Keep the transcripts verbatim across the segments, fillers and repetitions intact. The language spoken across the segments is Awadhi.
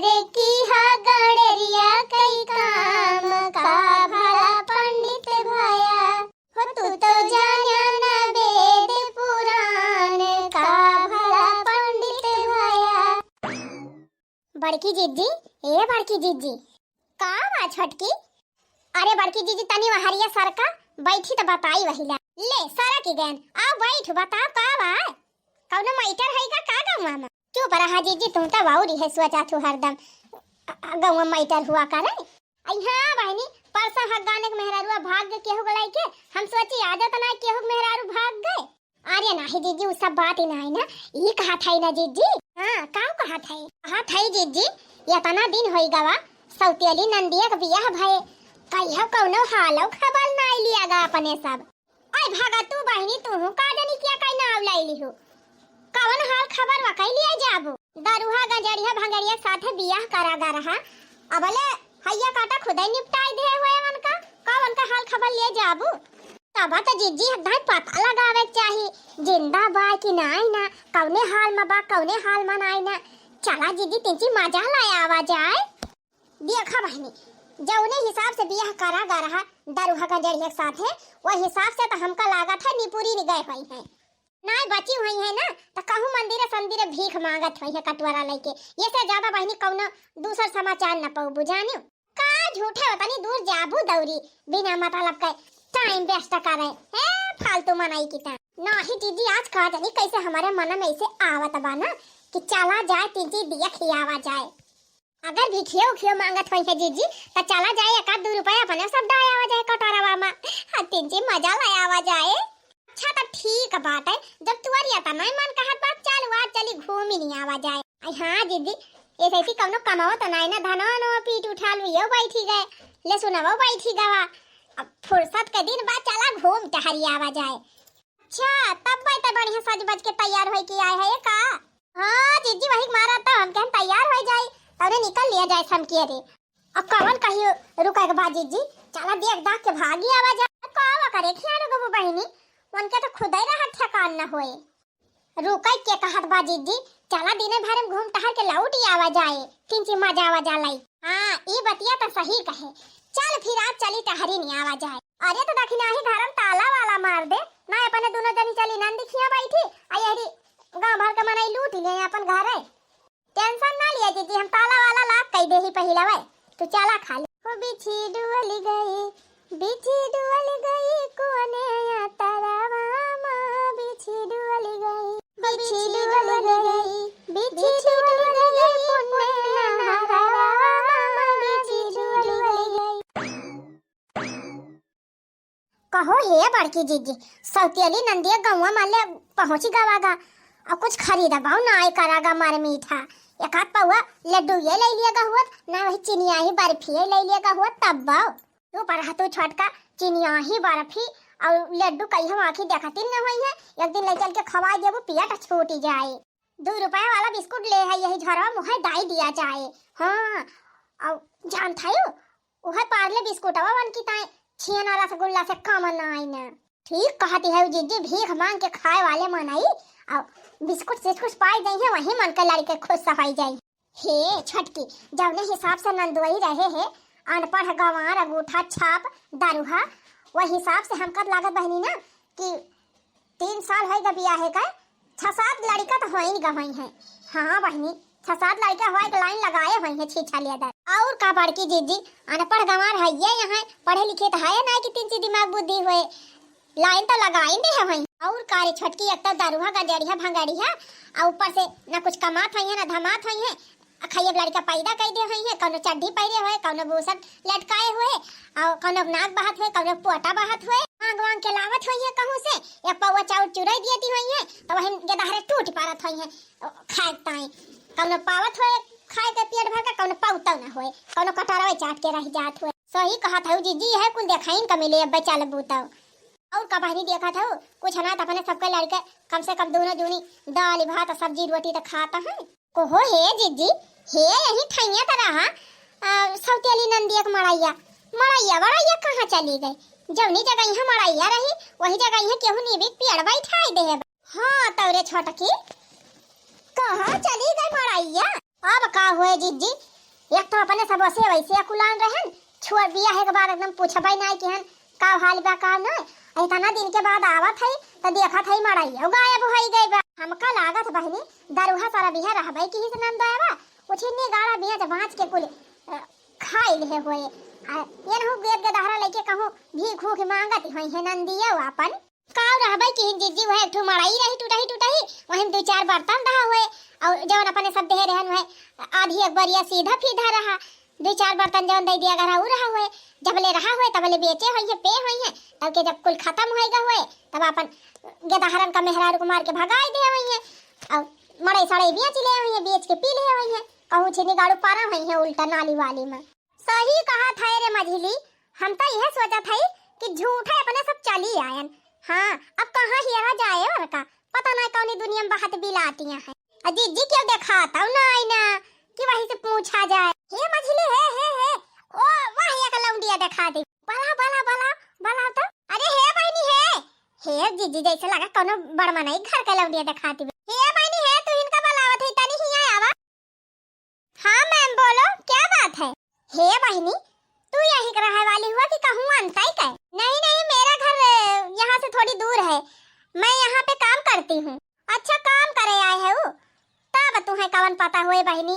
किहा गड़रिया कई काम, का भला पंडित भया। हो तू तो जाना न वेद पुराण, का भला पंडित भया। बड़की जिज्जी, ए बड़की जिज्जी। का बा छोटकी? अरे बड़की जिज्जी, तनी वहरिया सरका, बैठी त बताई वहिला। ले, सरकि गएन, आव बैठ, बताव का बा? कउनो matter है का, का गउँवा मा? चुप रहा जिज्जी, तू त वाउरी है सोचा थू हरदम, अ, अ, गउँवा matter हुआ करे। अइ हाँ बहिनी, परसों हग्गाने के मेहरारुआ भाग गए केहू के लइके, हम सोची आजत ना केहू के मेहरारू भाग गए। अरे नाही जिज्जी, उ सब बात ही नाही ना, ई कहत है ना जिज्जी। हाँ, का कहत है? कहत है जिज्जी, एतना दिन होई गवा, सौतेली नंदिया के बियाह भए, कहियो कउनो हालो खबर नाही लिया गा अपने सब। अइ भागा तू बहिनी, तू का जानी क्या कई नाव लइ लिहू। कवन हाल खबर वकई लिया जाबू? दरुहा गंजरिया भंगरिया के साथे बियाह करा गा रहा। अबले हइया काटा खुदई निपटाई दे हुए वनका, का वनका हाल खबर ले जाबू? तब त जिज्जी एकदम पता लगावे के चाही, जिंदा बा कि नाई ना, कउने हाल मा बा, कउने हाल मा नाई ना। चला जिज्जी, तिंची मजा ला आवा जाए। देखा बहिनी, जउने हिसाब से बियाह करा गा रहा दरुहा गंजरिया के साथे, वह हिसाब से त हमका लागत है निपुरी गए होइहैं। नाई बची होइहैं ना, त कहूँ मंदिरे संदिरे भीख मांगत होइहैं कटोरा लइके। ये से ज्यादा बहिनी कउनो दूसर समाचार न पउबू जानियो। का झूठे ओतनी दूर जाबू दौरी, बिना मतलब के time waste करे। हे फालतू मनई की ता। नाही जिज्जी, आज का जानी कैसे हमरे मन मा ऐसे आवत बा ना कि चला जाए, तिंची देख ही आवा जाए। अगर भिखियो उखियो मांगत होइहैं जिज्जी, त चला जाए, एक आध दू रुपया अपने सब डाय आवा जाए कटोरवा मा, आ तिंची मजा ला आवा जाए। अच्छा त ठीक बात है, जब तुअर एतना ही मन कहत बा, चल आज चली घूम ही नहीं आवा जाए। अइ हाँ जिज्जी, ऐसे ऐसी कउनो कमाओ त नाई ना, धनवा नवा पीट उठा लू, यो बैठी गए, ले सुनवा बैठी गवा। अब फुर्सत के दिन बा, चला घूम टहरी आवा जाए। अच्छा, तब भाई त बढ़िया सज बज के तैयार होई के आए है का? हाँ जिज्जी, वही मारा त हम कहन तैयार होई जाई, तौने निकल लिया जाए समकिया रे। अब कवन कही रुके के बा जिज्जी, चला देख दाख के भागी आवा जाए। का करे खियानो गबू बहिनी, उनके त खुदई रहा ठेकान न होए। रुके के कहत बा जिज्जी, चला दिने भर मा घूम टहर के लौट ही आवा जाए, तिंची मजा आवा जा लाई। हाँ, ई बतिया त सही कहे। चल फिर आज चली टहरी नहीं आवा जाए। अरे त दखिनाही घर मा ताला वाला मार दे, ना अपने दुनो जनी चली नंदी खिया बैठी, आ यहरी गाँव भर के मनई लूट ले अपन घरे। Tension ना लिया जिज्जी, हम ताला वाला lock कई देही पहिलवे, तू चला खाली। ओ बिछी डुअली गई, बिछी डुअली गई कोने या तरवा मा, बिछी डुअली गई, बिछी डुअली गई, बिछी डुअली गई कोने या तरवा मा, बिछी डुअली गई। कहो हे बड़की जिज्जी, सौतेली नंदिया गउँवा मा ले पहुँची गवा गा, अउ कुछ खरीदबउ नाई करा गा मर मीठा। एक आध पौआ लड्डू ये लइ लिया गा हुअत, ना वही चिनिया ही बर्फी ये लइ लिया गा हुअत, तब बाऊ। तू पर हतू छोटका चिनिया ही बर्फी अउ लड्डू कहियो आँखी देखती न होइहैं, एक दिन लइ चल के खवाई देबू, पेट छूटी जाए। दू रुपया वाला बिस्कुट ले है यही झरवा मुँहे डाई दिया जाए। हाँ, अउ जानत हयू, उहे पार्ले बिस्कुटवा वन की ताई छेना रसगुल्ला से कम नाई न। ठीक कहती है जिज्जी, भीख मांग के खाए वाले मनई, अउ बिस्कुट सिस्कुट पाई जाइहैं, वही मन के लड़के खुश होई जाई। हे छोटकी, जौने हिसाब से नंदुआई रहे है, अनपढ़ गंवार अंगूठा छाप दरुहा, वही हिसाब से हमका लागत बहिनी ना कि तीन साल होई गा बियाहे का, छह सात लड़िका त होइन गा होइहैं। हाँ बहिनी, छह सात लड़िका होए के line लगाए होइहैं छीछा लेदर। अउर का बड़की जिज्जी, अनपढ़ गंवार हइये यहाँ, पढ़े लिखे त हए नाई कि तिंची दिमाग बुद्धि होए, line त लगाइन देहे होइहैं। अउर का रे छोटकी, एक त दरुहा गंजरिहा भंगरिहा, अउ ऊपर से न कुछ कमात होइहैं न धमात होइहैं, आ खाइए लड़िका पैदा कइ दे होइहैं, कउनो चड्ढी पहिरे होए, कउनो बूसट लटकाए होए, अउ कउनो नाक बहत होए, कउनो पोटा बहत होए, मांग वांग के लावत होइहैं कहूँ से, एक पौआ चाउर चुरई दियती होइहैं, त वही गेदहरे टूट पारत होइहैं, ओ, खाए ताई। कउनो पावत होए, खाए के पेट भर के, कउनो पावतौ न होए, कउनो कटोरवे चाट के रहि जात होए। सही कहत हऊ जिज्जी, यह कुल देखाइन क मिले, अब चल बूतौ। अउर का बहिनी देखत हऊ, कुछ ना त अपने सबके लड़िके कम से कम दूनो जूनी दाल भात सब्जी रोटी त खात हैं। कहो हे जिज्जी, हे यही ठइया त रहा, आ, सौतेली नंदिया के मड़इया, मड़इया वड़इया कहाँ चली गई? जौनी जगह यहाँ मड़इया रही, वही जगह यहाँ केहू नीबी के पेड़ बैठाई देहे बा। हाँ, तौरे छोटकी, कहाँ चली गई मड़इया? अब का हुए जिज्जी, एक तो अपने सब वैसे वैसे अकुलान रहन, छोड़ बियाहे के बाद एकदम पूछबै नाई किहन का हाल बा का नाई। इतना दिन के बाद आवत है तो देखत है मड़ई गायब होइ गई बा। हमका लागत बहिनी दरुहा सरबिहा रहबै किहिस नंदोयवा, उछिन्नी गाड़ा बेच बाँच के कुल, अ, खाई लिहे होए। आ, ये नहु गेद गेदहरा लेके कहूँ भीख भूख मांगत होइहैं नंदियो आपन। काव रहबै किहिन जिज्जी, वह एक ठो मड़ई रही टूटही टूटही, वही में दू चार बर्तन रहा होए, और जवन अपने सब देहे रहन वह आधी एक बरिया सीधा फीधा रहा, दू चार बर्तन जवन दे दिया गरा उ रहा होए, जब ले रहा होए तब ले बेचे होइहैं, पे होइहैं, तब के जब कुल खत्म होइगा होए तब आपन गेदहरन का मेहरारू को मार के भगाई दे होइहैं, और मड़ई सड़ई बेच ले होइहैं, बेच के पी ले होइहैं, कहूँ छिनी गाड़ू पारा होइहैं उल्टा नाली वाली में। सही कहत है रे मझिली, हम तो यह सोचत है कि झूठे अपने सब चली आयन। हाँ, अब कहाँ हियरा जाए और का, पता ना कौनी दुनिया में बहत बिलातियाँ हैं। आ जिज्जी क्यों देखात हौ ना आई ना कि वही से पूछा जाए। हे मझिली, हे, हे, हे, ओ, वह एक लौंडिया देखा दे। बला, बला, बला, बला तो। अरे हे बहिनी हे, हे जिज्जी जैसे लगा कौनो बड़ मनई घर के लौंडिया देखा दे। हे बहिनी हे, तू इनका बलावत है, तनी हिया आवा। हाँ मैम, बोलो, क्या बात है? हे बहिनी, तू यहीं के रहे वाली हुआ कि कहूँ अंतई के? नहीं, नहीं, मेरा घर, अ, यहाँ से थोड़ी दूर है, मैं यहाँ पे काम करती हूँ। अच्छा, काम करे आए है वो, तब तुम्हें कवन पता हुए बहिनी।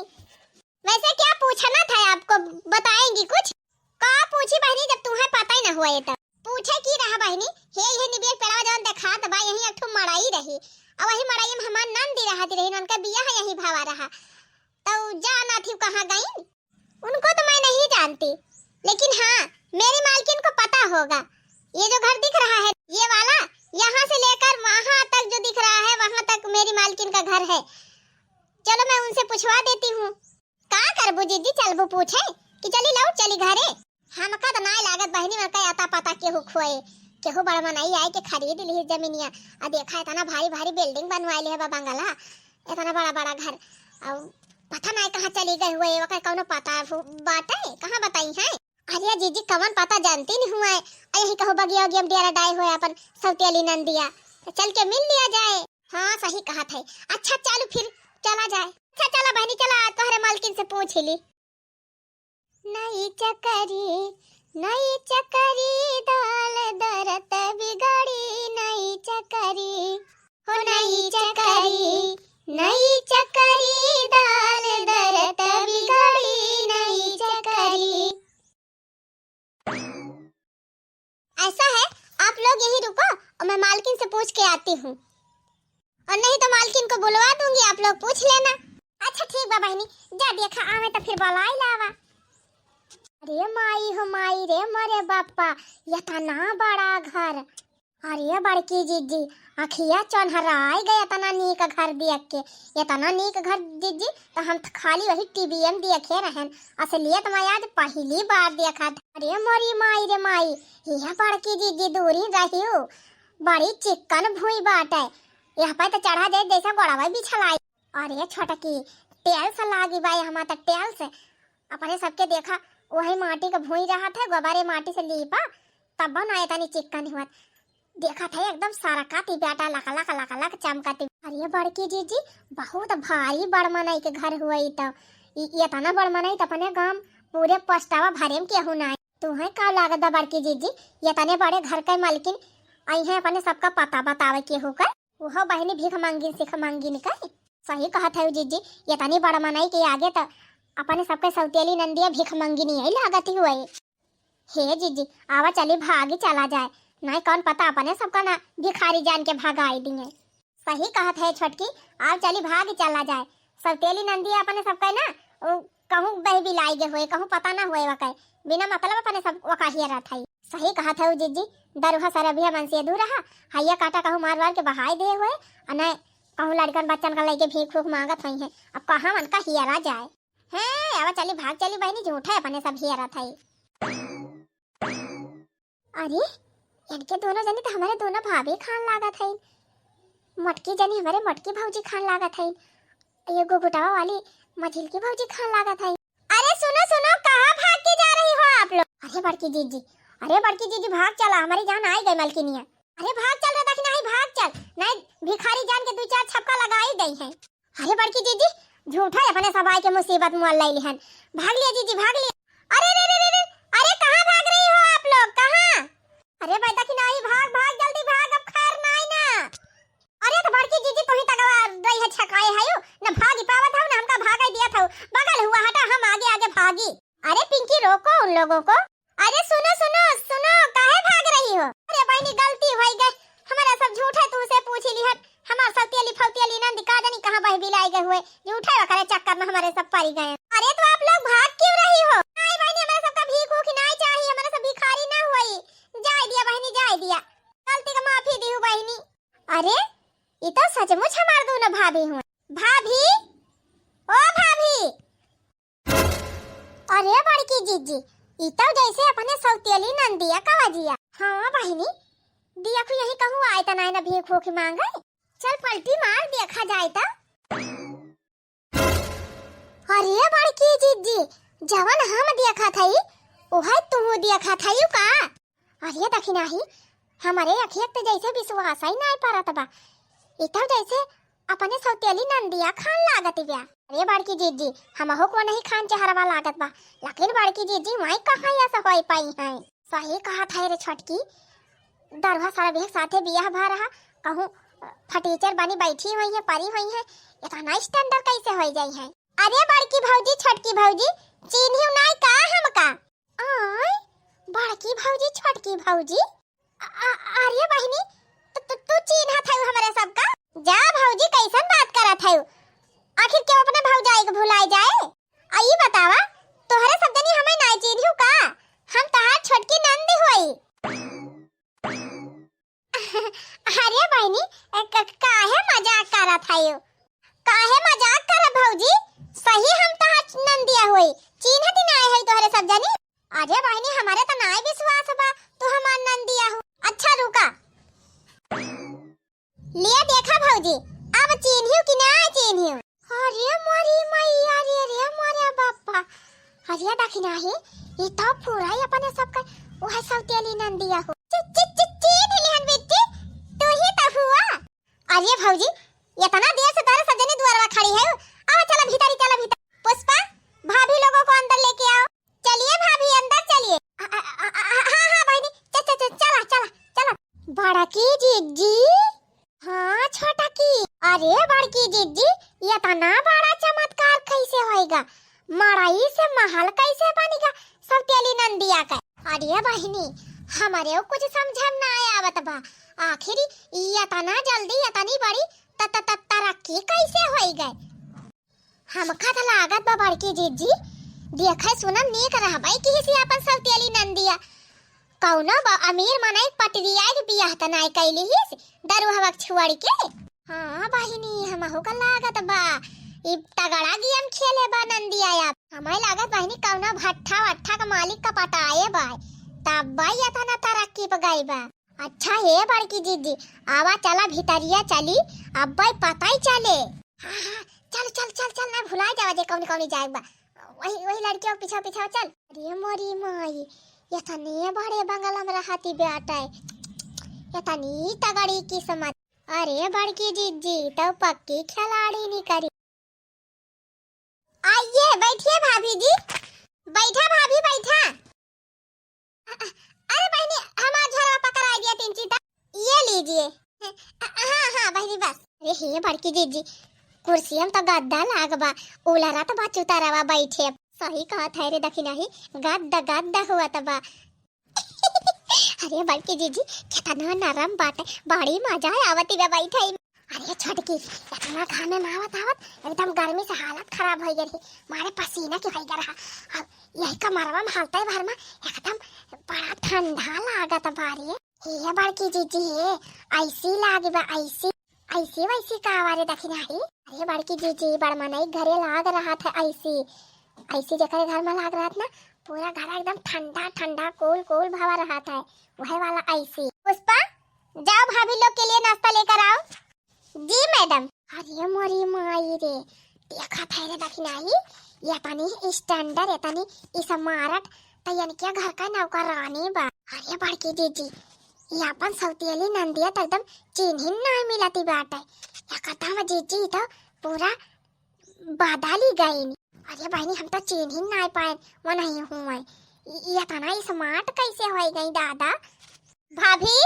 वैसे क्या पूछना था आपको, बताएंगी कुछ? का पूछी बहिनी, जब तुम्हें पता ही ना हुआ ये तब? पूछे की रहा बहिनी, हे यही निबियर पेड़वा जवन देखात बा, यही एक ठो मड़ई रही, और वही मड़ई में हमार नंदी रहती रही, उनका बियाह यही भावा रहा, तो जाना थी कहाँ गई? उनको तो मैं नहीं जानती, लेकिन हाँ, मेरी मालकिन को पता होगा। ये जो घर दिख रहा है, ये वाला, यहाँ से लेकर वहाँ तक जो दिख रहा है, वहाँ तक मेरी मालकिन का घर है। चलो, मैं उनसे पूछवा देती हूँ। का करबू जिज्जी, चलबू पूछे कि चली लौट चली घरे? हमका तो नाय लागत बहिनी, मन का अता पता केहू खोए, केहू बड़ मनई आए के खरीद ली जमीनिया। आ देखा, इतना भारी भारी बिल्डिंग बनवाए ले बा, बंगला, इतना बड़ा बड़ा घर, और पता नाय कहाँ चली गए हुए, ओकर कौनो पता हु-, बाटे, कहाँ बताई है? अरे जिज्जी, कवन पता जानती नहीं हुआ है, आ यही कहूँ बगिया उगिया में डेरा डाए हुए अपन सौतेली नंदिया, तो चल के मिल लिया जाए। हाँ, सही कहत है। अच्छा, चलो फिर चला जाए। अच्छा, चला बहिनी, चला, तोहरे मालकिन से पूछ ही ली। नई चकरी, नई चकरी, दाल दरत बिगड़ी, नई चकरी, हो नई चकरी, नई चकरी, दाल दरत बिगड़ी, नई चकरी। ऐसा है, आप लोग यहीं रुको और मैं मालकिन से पूछ के आती हूँ, और नहीं तो मालकिन को बुलवा दूंगी, आप लोग पूछ लेना। अच्छा ठीक बा बहिनी, जा देखा आवे तो फिर बुलाई लावा। अरे माई हो माई रे मोरे बापा, इतना बड़ा घर। अरे बड़की जिज्जी, अखिया चोन्हराई गए, इतना नीक घर देख के। इतना नीक घर जिज्जी, तो हम तो खाली वही टीवीए में देखे रहन, असलियत में आज पहली बार देखा। अरे मोरी माई रे माई, यह बड़की जिज्जी दूरी रहियो, बड़ी चिक्कन भुई बाटे, यह पे तो चढ़ा जाए जैसे गोड़वा बिछलाई। अरे छोटकी, टेल्स लागी बा, हमार त टेल्स। अपने सबके देखा, वही माटी के भुई रहत है, गोबरे माटी से लीपा, तब ना इतनी चिक्कन हुआ। देखत है एकदम सरकत ही बेटा, लक लक लक लक चमकत ही। अरे बड़की जिज्जी, बहुत भारी बड़ मनई के घर हुआ ई तो। ई, इतना बड़ मनई तो अपने गांव पूरे पोस्टवा भरे में केहू ना। तुहे का लागत बा बड़की जिज्जी, इतने बड़े घर के मालकिन आई हैं अपने सबका पता बतावे केहू का? उहो बहिनी भीख मांगिन सिख मांगिन के। सही कहत है जिज्जी, इतनी बड़ मनई के आगे त अपने सबके सौतेली नंदिया भीख मांगिन यही लागत ही हुए। हे जिज्जी, आवा चली भागी चला जाए, नहीं कौन पता अपने सबका ना भिखारी जान के भगाई दिए। सही कहत है छोटकी, आव चली भागी चला जाए, सौतेली नंदिया अपने सबका ना उ कहूँ बह बिलाई गे हुए, कहूँ पता ना हुए वकै, बिना मतलब अपने सब वकाहिया रहत है। सही कहत है जिज्जी, दरुहा सरबिया मन से दूर रहा, हइया काटा कहूँ मार वार के बहाई दे हुए, अने कहूँ लड़कन बच्चन का लेके भीख फूक मांगत हुई है, अब कहाँ मन का हियरा जाए। हे, आवा चली भाग चली बहिनी, झूठा है अपने सब हियरा था। अरे, इनके दोनों जनी तो हमारे दोनों भाभी खान लागत है। मोटकी जनी हमारे मोटकी भौजी खान लागत है, ये गुगुटावा वाली मझिलकी भौजी खान लागत है। अरे सुनो सुनो, कहाँ भाग के जा रही हो आप लोग? अरे बड़की जीजी, अरे बड़की जीजी, भाग चला, हमारी जान आई गई मलकिनिया। अरे भाग चल रे दखिनाही, भाग चल, नहीं भिखारी जान के दो चार छपका लगाई गई है। अरे बड़की जीजी, झूठा अपने सब आए के मुसीबत मोल ले लिहन। भाग लिया जीजी, भाग लिया। अरे रे रे रे रे, अरे कहाँ भाग रही हो आप लोग, कहाँ? अरे बैठा कि नहीं, भाग भाग जल्दी भाग, अब खैर नाई ना। अरे तो बड़की जीजी तू ही तगवा रही है, छकाए है यू, न भागी पावत हो न हमका भागे दिया था। बगल हुआ हटा, हम आगे आगे भागी। अरे पिंकी रोको उन लोगों को। अरे सुनो सुनो सुनो, काहे भाग रही हो? अरे बहनी गलती होई गए, हमारा सब झूठे तू से पूछ लिहन। हमार सौतेली फौतेली नंद का जानी कहाँ बह बिलाई गए हुए, झूठे वकरे चक्कर में हमारे सब परी गए। अरे तो आप लोग भाग क्यों रही हो? नहीं बहनी, हमारे सबका भीख उख नहीं चाहिए, हमारे सब भिखारी ना हुई। जाए दिया बहनी, जाए दिया, गलती का माफी दी हूँ बहनी। अरे ई तो सचमुच हमार दोनों भाभी हुए। भाभी, ओ भाभी। अरे बड़की जीजी, ई तो जैसे अपने सौतेली नंदिया का वजिया। हाँ बहिनी, दिया को यही कहूँ आए त नाय न भीख भूख मांगे। चल पलटी मार देखा जाए त। अरे बड़की जीजी, जवन हम देखा थई, उहे तू देखा थई का? अरे दखिनाही, हमरे अखिया त जैसे विश्वास ही नाय परत बा। ई तो जैसे अपने सौतेली नंदिया खान लागत बिया। अरे बड़की जीजी, हमहू को नहीं खान चेहरवा लागत बा, लेकिन बड़की जीजी वहीं कहाँ ऐसा होई पाई हैं? सही कहा था रे छोटकी, दरुहा सारा बेग साथे बियाह भा रहा, कहूँ फटीचर बनी बैठी हुई है, परी हुई है, इतना स्टैंडर्ड कैसे होई जाई है? अरे बड़की भौजी, छोटकी भौजी, चीन्हियो नाई का हमका? आय, बड़की भौजी, छोटकी भौजी, अ-, अ-, अरे बहिनी, तू, तू, तू चीन्हत हऊ हमरे सबका? जा भौजी, कैसन बात करत हऊ? आखिर केहू अपने भौजाई के भुलाए जाए? आ ई बतावा, तोहरे सब जनी हमें नाई चीन्हियो का? हम तहार छोटकी नंदी होई। अरे बहिनी, क-, काहे मजाक करत हऊ? काहे मजाक करब भौजी? सही हम तहार नंदिया होई, चीन्हत ही नाय हई तोहरे सब जनी। अरे बहिनी, हमरे त नाय विश्वास बा तू हमार नंदिया हो। अच्छा रुका, लिया देखा भौजी, अब चीन्हियो कि नाय चीन्हियो। अरे मोरी मैया रे, रे मोरे बापा, अरे दखिनाही, ई तो पूरा ही अपने सबका वह सौतेली नंदिया हो। चि, चि, चि, चीन्ह लिहन बिट्टी, तू ही तो हुआ। अरे भौजी, इतना देर से तोहरे सब जनी दुआरवा खड़ी है। आवा, चला भीतरी, चला भीतर। पुष्पा, भाभी लोगों को अंदर लेके आओ। चलिए भाभी, अंदर चलिए। अ, अ, अ, अ, हाँ, हाँ, बहिनी, च-, च-, च-, चला, चला, चला। बड़की जीजी। हाँ, छोटकी। अरे बड़की जीजी, इतना बड़ा चमत्कार कैसे होएगा? मड़ई से महल कैसे बनेगा सौतेली नंदिया का? अरे बहिनी, हमरे कुछ समझ में ना आवत बा। आखिर ई इतना जल्दी इतनी बड़ी त-, त-, त-, तरक्की कैसे होई गए? हमका त लागत बा बड़की जीजी, देखे सुनम नीक रहबे किहिस आपन सौतेली नंदिया। कौनो ब-, अमीर मनई पटरिया के बियाह त नाय कैली हिस, दरुहवा के छुअड़ के। हाँ बहिनी, हमहू का लागत बा, ई तगड़ा गेम खेले बा नंदिया। आप हमें लागत बहिनी कौनो भट्ठा वट्ठा का मालिक का पटाए बा, तब बा इतना तरक्की पे गई बा। अच्छा हे बड़की जीजी, आवा चला भीतरिया चली, अब्बे पता ही चले। हाँ, हाँ, चल, चल, चल, चल, ना भुला जावा जे कौन कौन जाए बा। वही, वही लड़कियों के पीछे, पीछे चल। अरे मोरी माई, इतने बड़े बंगला में रहती बेटा, इतनी तगड़ी किस्मत। अरे बड़की जीजी, तो पक्की खिलाड़ी निकली। आइए, बैठिए भाभी जी, बैठा भाभी, बैठा। अ-, अ-, अरे बहिनी, हमार झोला पकड़ाई दिया तीन चीता, ये लीजिए। अ-, अ-, हाँ, हाँ बहिनी, बस। अरे हे बड़की जीजी, कुर्सिया में तो गद्दा लाग बा, उलरत बा चुतरवा बैठे। सही कहत है रे दखिनाही, गद्दा गद्दा हुआ त बा। अरे बड़की जीजी, कितना नरम बाटे, बड़ी मजा आवत बा बैठे में। अरे छोटकी, इतना घामे में आवत आवत एकदम गर्मी से हालत खराब हो गई रही, मारे पसीना की हो गया रहा। अब यही कमरवा में हालते भर में एकदम बड़ा ठंडा लागत बा रे। हे बड़की जीजी, हे ऐसी लागी बा, ऐसी, ऐसी वैसी का आवा रे दखिनाही? अरे बड़की जीजी, बड़ मनई घरे लाग रहत है ऐसी, ऐसी जेकरे घर में लाग रहत ना, पूरा घर एकदम ठंडा ठंडा, कूल कूल हवा रहत है, वही वाला ऐसी। पुष्पा, जाओ भाभी लोग के लिए नाश्ता लेकर आओ। जी मैडम। अरे मोरी माई रे, देखत है रे दखिनाही, इतनी स्टैंडर्ड, इतनी स्मार्ट, त इनके घर का नौकरानी बा। अरे बड़की जीजी, ये अपन सौतेली नंदिया तो एकदम चिन्हिन ना मिलती बाटे। एकदम जीजी तो पूरा बदली गईन। अरे बहिनी, हम तो चिन्हिन नाई पाएन, वो नहीं हुए। इ-, इ एतना smart कैसे होइ गई दादा? भाभी,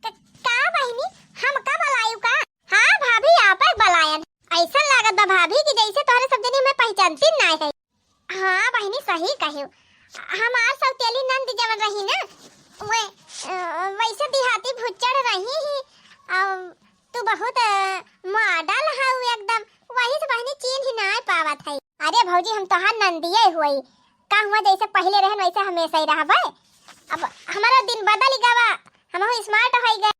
क-, का बहिनी, हमका बलायू का? हाँ भाभी, आपक बलायन। ऐसन लागत बा भाभी कि जैसे तोहरे सब जनी हमें पहचानती नाई है। हाँ बहिनी, सही कहे। हमार सौतेली नंद जवन रही ना, वे, अ, वैसे देहाती भुच्चड़ रही ही। अ, तू बहुत, अ, model हऊ एकदम, वही से बहिनी चिन्ह ही नाई पावत है। अरे भौजी, हम तोहार नंदिये हुई। का हुआ, जैसे पहिले रहन वैसे हमेशा ही रहबे। अब हमारा दिन बदल गवा, हमहू smart होइ गए।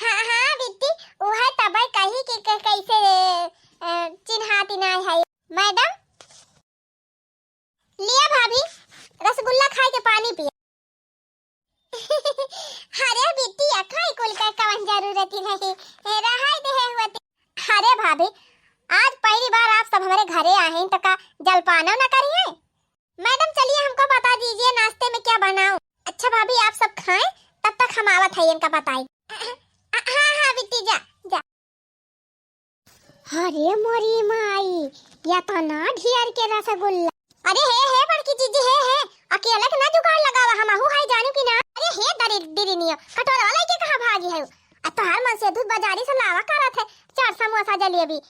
हाँ, हाँ बिट्टी, उहे तबे कही कि क-, कैसे, अ, चिन्हाती नाई है। मैडम, लिया भाभी, रसगुल्ला खाए के पानी पिया। अरे बिटिया, खाए कुल का कवन जरूरत ही रही, ए, रहाई दे है हुआ ती-, अरे भाभी, आज पहली बार आप सब हमारे घरे आए हैं, तो का जलपानो न करिए? मैडम, चलिए, हमको बता दीजिए, नाश्ते में क्या बनाऊं? अच्छा भाभी, आप सब खाएं, तब तक हम आवत है, इनका बताई। हाँ, हाँ, बिट्टी, जा, जा। अरे मोरी माई, एतना ढेर के रसगुल्ला। अरे हे, हे बड़की जीजी, हे, हे, अकेले के ना जुगाड़ लगावा, हमहू है जानू कि ना। अरे हे दरिद्रिनियो, कटोरवा लेके कहाँ भागी है? आ तोहार मन से दूध बाजारी से लावा करत है, चार समोसा जलेबी।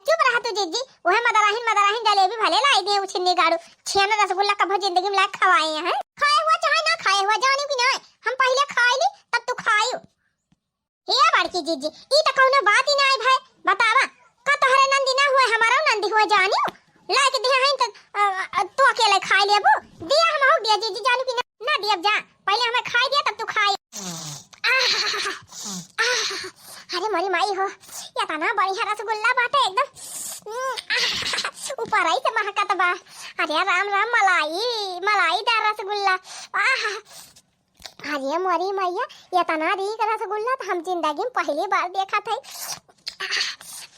चुप रहा तू जीजी, वह मदराहिन, मदराहिन जलेबी भले लाई दे उछिन्नी गाड़ू, छेना रसगुल्ला कभो जिंदगी में लायक खवाए हैं। खाए हुआ चाहे ना खाए हुआ, जानू कि ना, हम पहले खाए ली, तब तू खायू। हे बड़की जीजी, ई त कौनो बात ही नाई भाई। बतावा, का तोहरे नंदी ना हुए, हमारो नंदी हुए जानियो? लाइके दिया है त, अ, अ, तू अकेले खाई लेबू? दिया हम हो दिया जीजी, जानू कि ना, ना दियब जा। पहले हमें खाई दिया तब तू खाई। आह, आह, अरे मोरी माई हो, एतना बढ़िया रसगुल्ला बाटे एकदम। आह, ऊपर आई से महकत बा। अरे राम राम, मलाई, मलाईदार रसगुल्ला। आह, अरे मोरी मैया, एतना रीक रसगुल्ला त हम जिंदगी में पहली बार देखत हई।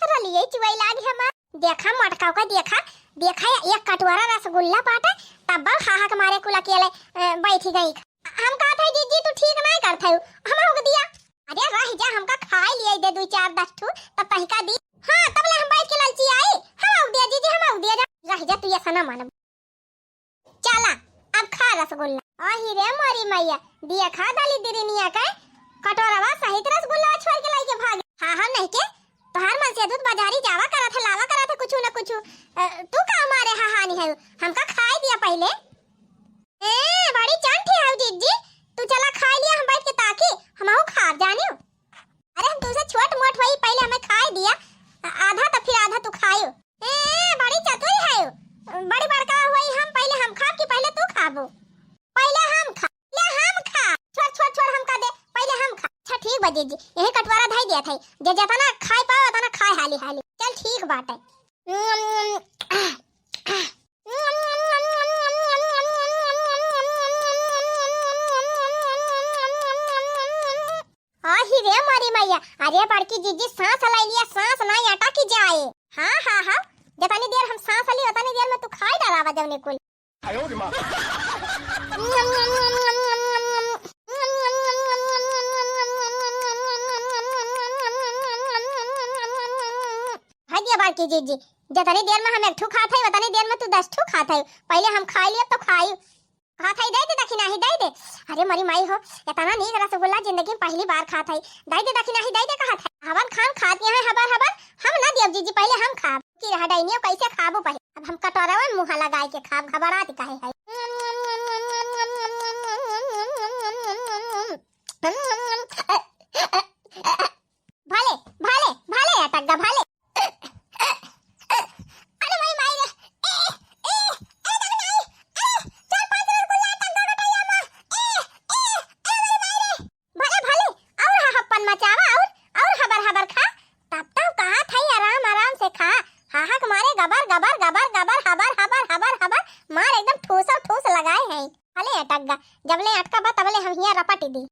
रलिये चुआई लागी हमार। देखा मोटका का, देखा, देखा, एक कटोरा रसगुल्ला बाटे, तब हाहक मारे कुल अकेले, अ, बैठी गई। हम कहत हई, "जीजी, तू ठीक नाई करत हऊ, हम हुक दिया।" अरे रह जा, हमका खाए लिए दे दुई चार दस ठू, तब तहिका दी। हाँ, तब ले हम बैठ के ललची आई, हम हुक दिया, जीजी, हम हुक दिया, जा। रह जा, तू ऐसा ना मानब। चला, अब खा रसगुल्ला। आही रे मोरी मैया, दिया खा डाली दिरिनिया के, कटोरवा सहित रसगुल्ला छोड़ के लाइके भागे। हाँ, हम नहीं के, तोहार मन से दूध बाजारी जावा करत है, लावा करत है कुछु न कुछु। अ, तू का मारे हाहानी है, हमका खाए दिया पहले। ए, बड़ी चंठी है जीजी, तू चला खाए लिया, हम बैठ के ताकी, हमहू खाब जानियो। अरे हम तुमसे छोट मोट होई, पहले हमें खाए दिया, आ-, आधा तो फिर आधा तू खायो। ए, बड़ी चतुर है, बड़ी बड़का होई हम, पहले हम खाब कि पहले तू खाबो? पहले हम खा, पहले हम खा। छोड़, छोड़, छोड़, हमका दे, पहले हम खा। अच्छा ठीक बा जीजी, यही कटोरा धई दिया था, जे जितना खाए पाओ उतना खाए हाली हाली। चल ठीक बाटे। आही रे मोरी मैया, अरे बड़की जीजी सांस ले लिया, सांस ना अटक जाए। हाँ, हाँ, हाँ, जितनी देर हम सांस ली उतनी देर में तू खाई डरावा जौने कुल। हाँ दिया बड़की जीजी, जितनी देर में हम एक ठू खात है उतनी देर में तू दस ठू खात है। पहले हम खाई लिए तो खाई। कहत हई, "दे दे दखिनाही, दे दे।" अरे मोरी माई हो, इतना नीक रसगुल्ला जिंदगी में पहली बार खात हई। "दे दे दखिनाही, दे दे," कहत है। हवन खान खात यहाँ हबर हबर, हम ना दियब जीजी, पहले हम खाब। की रहा डैनियो, कैसे खाबू पहले? अब हम कटोरवा में मुँह लगाए के खाब, घबरात काहे है? भले, भले, भले अटक गा, भले। अरे माई, माई रे। ए, ए, ए, दादा माई। अरे, चार पांच रसगुल्ला अटक गा बेटा, या माँ। ए, ए, ए, माई, माई रे। भले, भले, और हाहप्पन मचावा, और, और हबर, हबर खा। तब तक कहा था, आराम, आराम से खा। हाहक मारे गबर, गबर, गबर, गबर, हबर, हबर, हबर, हबर, मार एकदम ठूसो ठूस लगाए हैं। भले अटक गा, जबले अटका बा, तबले हम हिया रपट दी।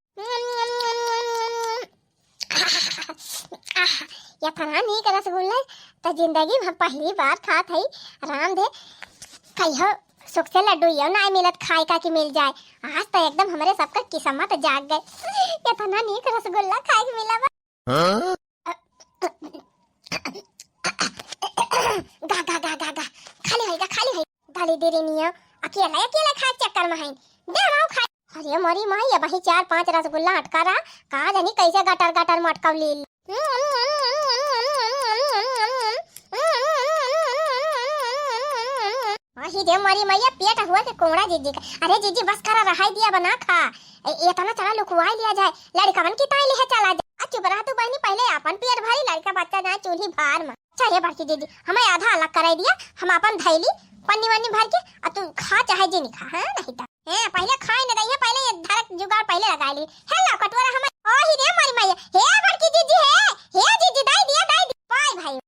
आह, एतना नीक रसगुल्ला त जिंदगी में पहली बार खात हई। राम दे, कहियो सुख से लड्डू यो ना मिलत खाए का कि मिल जाए। आज तो एकदम हमरे सबका किस्मत जाग गए, एतना नीक रसगुल्ला खाए के मिला बा। हाँ? दीदी रिनिया, अकेला, अकेला खाए के चक्कर में है। दे हम खाए। अरे मोरी माई, अबहीं चार पाँच रसगुल्ला अटका रहा, का जानी कैसे गटर गटर मटकव लील। अही रे मोरी मैया, पेट हुआ के कोड़ा जीजी का। अरे जीजी, बस करा, रहाई दिया, बना खा। ए, एतना चला लुकवाई लिया जाए, लड़कवन की ताई लिहे चला जाए। आ चुप रह तू बहनी, पहले अपन पेट भरी, लड़का बच्चा जाए चूल्ही भार में। अच्छा हे बड़की जीजी, हमें आधा अलग कराई दिया, हम अपन धैली पन्नी वन्नी भर के, आ तू खा चाहे जे नहीं खा, हाँ नहीं तो। हैं, पहिले खाए न दइहे, पहिले ये धरक जुगाड़ पहिले लगाए ली। हे ला कटोरा हमें, ओ ही रे मोरी मैया, हे बड़की जीजी, हे, हे जीजी, दाई दिया, दाई दिया। वाह भाई,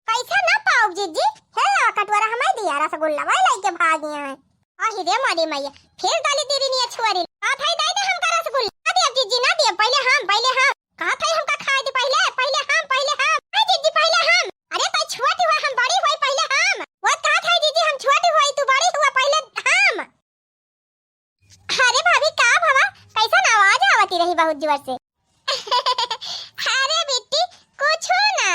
कैसे ना पाओ जीजी? हे ला कटोरा हमें दिया रसगुल्ला, वही लेके भागी हैं। ओ ही रे मोरी मैया, फिर डाली दीदी ने छुआरी। आ भाई, दाई दे हमका रसगुल्ला। ना दिया जीजी, ना दिया, पहिले हम, पहिले हम। कहा था हमका खाए दी पहिले, पहिले हम, पहिले हम। ए जीजी, पहिले हम। अरे तू छोटी हुआ, हम बड़ी हुई, पहिले हम। वो कहा था जीजी, हम छोटी हुई, तू बड़ी हुआ, पहिले हम। अरे भाभी, का भवा? कैसन आवाज आवती रही बहुत जोर से? अरे बिट्टी, कुछ ना।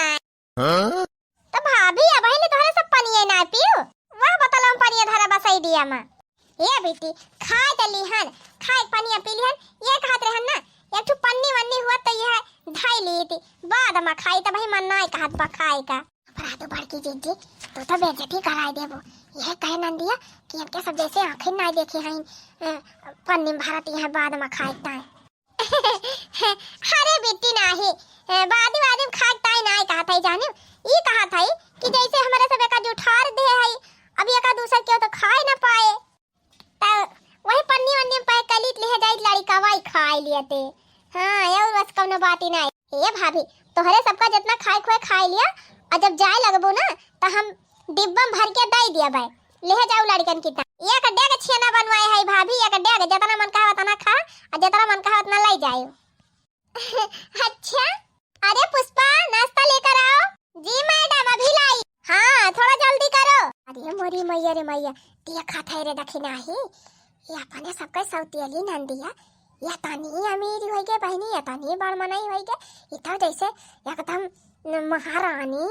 हाँ? तो भाभी, अबहीं ले तोहरे सब पनिया ना पियो? वाह, बतल हम पनिया धरा बस आइडिया में। ए बिट्टी, खाए त लिहन, खाए के पनिया पी लिहन, ये कहत रहन ना, एक ठो पन्नी वन्नी हुआ तो यह धाई ली थी, बाद में खाई, तब ही मन ना कहत बा खाए का। पर तू बड़की जीजी, तू तो बेइज्जती कराए देबो। यह कहे नंदिया कि इनके सब जैसे आँखें ना देखे हैं, अ, पन्नी में भरत यह बाद में खाए ताए। अरे बिट्टी नाही, अ, बादी बादी में खाए ताए ना कहत है जानियो, ई कहत है कि जैसे हमारे सब एका जुठार दे है, अब एका दूसर के तो खाए ना पाए। त वही पन्नी वन्नी में पैक कर लीत, लिहे जाइत लड़िकवा ई खाए लियते। हाँ, और बस कौनो बात ही ना। ए भाभी, तोहरे सबका जितना खाए खोए खाए लिया, और जब जाए लगबो ना, त हम डिब्बा में भर के दे दिया बाय। लिहे जाओ लड़िकन की ता। एक डेग छेना बनवाए है भाभी, एक डेग, जितना मन कहा उतना खा, और जितना मन कहा उतना ले जाओ। अच्छा, अरे पुष्पा, नाश्ता लेकर आओ। जी मैडम, अभी लाई। हाँ, थोड़ा जल्दी करो। अरे मोरी मैया रे मैया, देखा था रे दखिनाही, ये अपने सबके सौतेली नंदिया, ये तनी अमीर होई गए बहनी, ये तनी बड़ मनई होई गए, ये तो जैसे एकदम महारानी,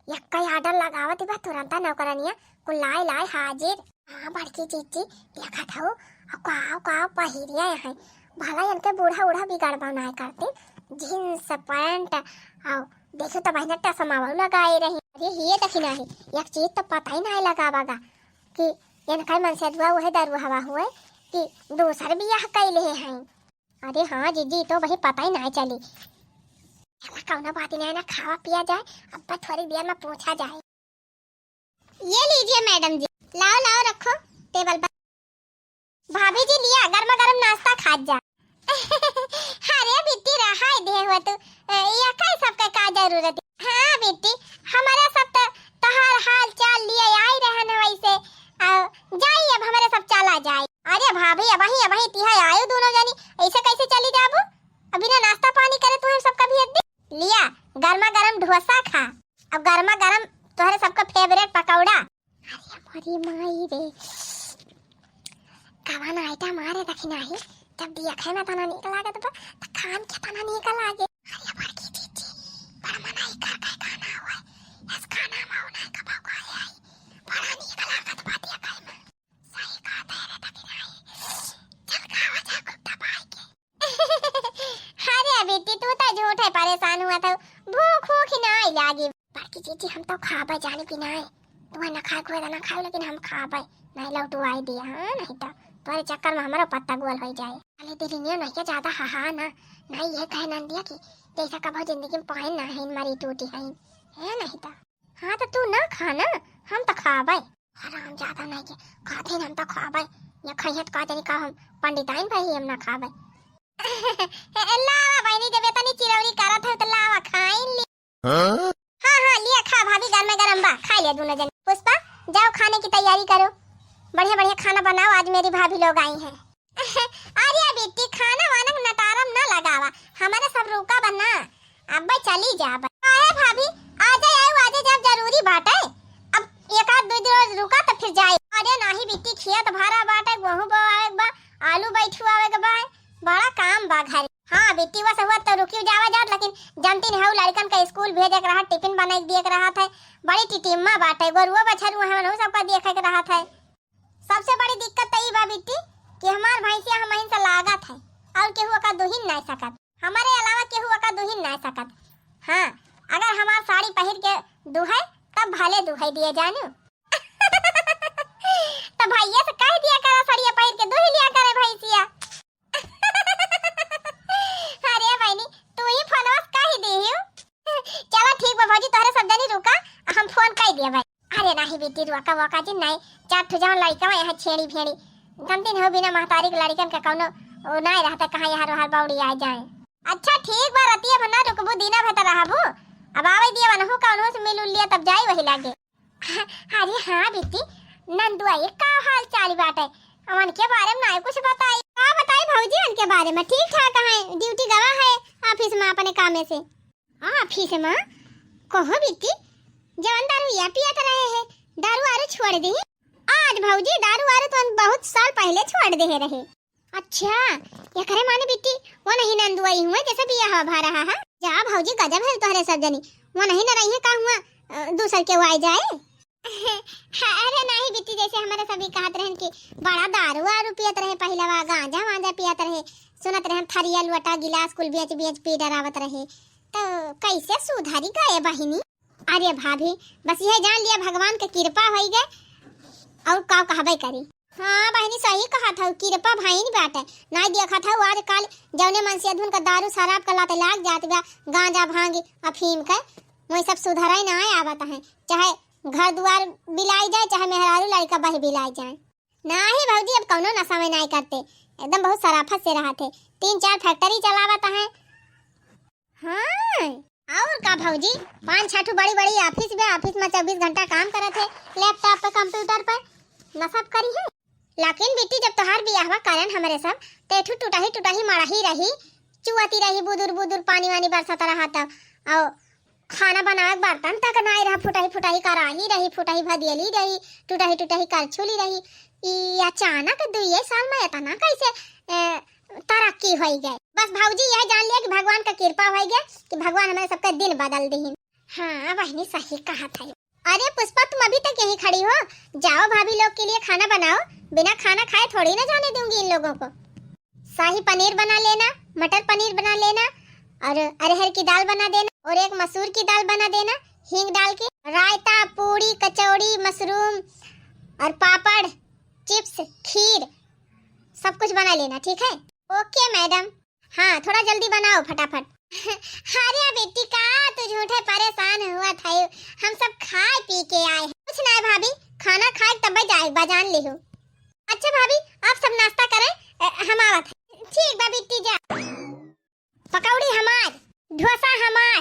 यक्का आर्डर लगावत बा, तुरंत नौकरानिया कुल लाए लाए हाजिर। हाँ बड़की जीजी, देखत हऊ, अउ का, अउ का पहिरिया है। भला इनके बूढ़ा उढ़ा बिगाड़ बनाए करते, जींस पैंट, अउ देखो तो बहिना टसमावा लगाए रही। अरे ये देखी नाही, एक चीज तो पता ही नाही लगावा गा कि इनका मन से दुआ वह दरुहवा हुए कि दूसर बियाह कैले हैं। अरे हाँ जीजी, तो वही पता ही नाही चली। चला कौनो बात ही नाही ना, खावा पिया जाए, अब थोड़ी देर में पूछा जाए। ये लीजिए मैडम जी, लाओ लाओ रखो टेबल पर। भाभी जी लिया गर्मा गर्म नाश्ता खात जा। अरे बिट्टी रहाई दे हुआ तू, ए, या का सबका का जरूरत है? हाँ बिट्टी, हमारा सब तो तोहार हाल चाल लिए आई रहन है वैसे, आ, जाई अब हमारे सब चला जाए। अरे भाभी, अबही अबही तिहा आयो दोनों जनी, ऐसे कैसे चली जाबू? अभी ना नाश्ता पानी करे तुम्हें सबका भी एक दिन। लिया गर्मा गर्म डोसा खा, अब गर्मा गर्म तोहरे सबका फेवरेट पकौड़ा। अरे मोरी माई रे, कवन आइटम मारे देखी नाही, जब देखे में तना नीक लागत बा, त खान के तना नीक लागे। अरे बड़की जीजी, बड़ मनई कर के गाना हुआ है, इस गाना में उन्हें कब गाए आई, बड़ा नीक लागत बा देखे में। सही कहत है रे दखिनाही। चल खावा जा खूब दबाई के। अरे बेटी, तू तो झूठ है परेशान हुआ था, भूख भूख ही ना लागी। बड़की जीजी, हम तो खाबे जाने भी ना है, तुम्हें ना खाए हुए ना खाओ, लेकिन हम खाबे नहीं लौटू आई दिया, हाँ नहीं तो तुम्हारे चक्कर में हमारा पत्ता गोल हो जाए। अरे दिलिनिया नहीं के ज्यादा हा हा ना, नहीं ये कहे नंदिया कि जैसा कबो जिंदगी में पाए ना है, मरी टूटी है, है नहीं तो। हाँ तो तू ना खा ना, हम तो खाबे। हराम ज्यादा नहीं के, खाते हम तो खाबे। ये खाइए तो का जानी का हम पंडिताइन भाई हम ना खाबे। लावा बहनी, जब इतनी चिरौरी करत है तो लावा खाइन ली। हाँ? हाँ हाँ, लिया खा भाभी, गर्मा गर्म बा, खा लिया दोनों जन। पुष्पा, जाओ खाने की तैयारी करो, बढ़िया बढ़िया खाना बनाओ, आज मेरी भाभी लोग आई हैं। अरे बेटी, खाना वाना के नटारम ना लगावा, हमारे सब रुका बना, अब चली जा। अरे भाभी, आजे आए, आजे जब जरूरी बाटे, अब एक आध दो दिन रोज रुका तो फिर जाए। अरे नाही बेटी, खेत भरा बाटे, गेहूं बोआवे के बा, आलू बैठुआवे के बा, बड़ा काम बा घर। हाँ बेटी, वस हुआ तो रुकी जावा जात, लेकिन जानती नहीं हो लड़कन का स्कूल भेजे के रहा, टिफिन बनाए के दिए के रहा था, बड़ी टिटिम्मा बाटे, गोरुआ बछरुआ हमन सबका देखे के रहा था। सबसे बड़ी दिक्कत त ई बा बिट्टी कि हमार भैंसिया हमहिन से लागत है और केहू ओका दुहिन नाय सकत, हमारे अलावा केहू ओका दुहिन नाय सकत। हाँ, अगर हमार साड़ी पहिर के दुहे तब भले दुहे दिए जानू। तो भैया से कह दिया करा सड़िया पहिर के दुही लिया करे भैंसिया। अरे बहिनी, तू ही फोनवा से कह दी हो। चला ठीक बा भौजी, तोहरे सब जनी रुका, हम फोन कर दिया भाई। अरे नाही बेटी, रुका वका जी नाही, चार ठो जवन लड़का यहाँ छेड़ी भेड़ी, जानती हो बिना महतारी के लड़कन का कौनो वो नाही रहता, कहाँ यहाँ रोहर बौड़ी आ जाए। अच्छा ठीक बा, रतिया भर ना रुकबू, दीना भर त रहबू, अब आवे दिया वनहू का उनहू से मिल उल लिया तब जाई वही लागे। अरे हाँ बेटी, नंदुआ ये का हाल चाल बाटे? उनके बारे में नाही कुछ बताई। का बताई भौजी, उनके बारे में ठीक ठाक है, ड्यूटी गवा है ऑफिस में अपने कामे से। ऑफिस में? कहो बेटी, जवन दारू या पियत रहे है, दारू आरू छोड़ दी? आज भौजी दारू आरू तो बहुत साल पहले छोड़ दे रहे। अच्छा, एकरे माने बिट्टी, वो नहीं नंदुआई हुए जैसे बियाह भा रहा है। जा भौजी, गजब है तोहरे सब जनी। वो नहीं न रही है का हुआ, अ, दूसर के वो आए जाए। अरे नहीं बिट्टी, जैसे हमारे सभी कहत रहन कि बड़ा दारू वारू पियत रहे, पहिलवा गांजा वांजा पियत रहे, सुनत रहन थरिया लोटा गिलास कुल बेच बेच पी डरावत रहे, तो कैसे सुधरी गए बहिनी? अरे भाभी, बस यह जान लिया भगवान के कृपा होई गए, और का कहबे करी। हाँ बहिनी, सही कहत हऊ, कृपा भइन बाटे। नाई देखत हऊ आजकल जौने मन से अधुन का दारू शराब का लत लाग जात बा, गांजा भांग अफीम के, वही सब सुधरे ना आवत है। चाहे घर दुआर बिलाई जाए, चाहे मेहरारू लड़का बही बिलाई जाए। नाही भौजी, अब कौनो नशा में नाही करते, एकदम बहुत सराफत से रहत है। तीन चार फैक्ट्री चलावत है। हाँ, और का भौजी, पाँच छह ठो बड़ी बड़ी ऑफिस बा, ऑफिस में चउबीस घंटा काम करत है, लैपटॉप पे, कंप्यूटर पे, नशा करी है। लेकिन बिट्टी, जब तोहार बियाहवा करन हमरे सब, ते ठू टुटही टुटही मड़ही रही, चुअती रही, बुदुर बुदुर पानी वानी बरसत रहा तब, और खाना बनावे के बर्तन तक नाई रहा, फुटही फुटही कराही रही, फुटही भदियली रही, टुटही टुटही करछुली रही। ई अचानक दुइये साल में इतना कैसे, ए, तरक्की होई गए? बस भौजी यह जान लिया कि भगवान का कृपा होई गए कि भगवान हमरे सबके दिन बदल दिहिन। हाँ बहिनी, सही कहत है। अरे पुष्पा, तुम अभी तक यहीं खड़ी हो? जाओ भाभी लोग के लिए खाना बनाओ, बिना खाना खाए थोड़ी ना जाने दूंगी इन लोगों को। शाही पनीर बना लेना, मटर पनीर बना लेना, और अरहर की दाल बना देना, और एक मसूर की दाल बना देना, हींग डाल के। रायता, पूड़ी, कचौड़ी, मशरूम और पापड़, चिप्स, खीर, सब कुछ बना लेना, ठीक है? ओके मैडम। हाँ, थोड़ा जल्दी बनाओ फटाफट। अरे बेटी, का तू झूठे परेशान हुआ था, हम सब खाए पी के आए हैं। कुछ ना भाभी, खाना खाए तब जाए बजान लिहो। अच्छा भाभी, आप सब नाश्ता करें, अ, हम आवत हैं। ठीक बा बिट्टी जा। पकौड़ी हमार, ढोसा हमार।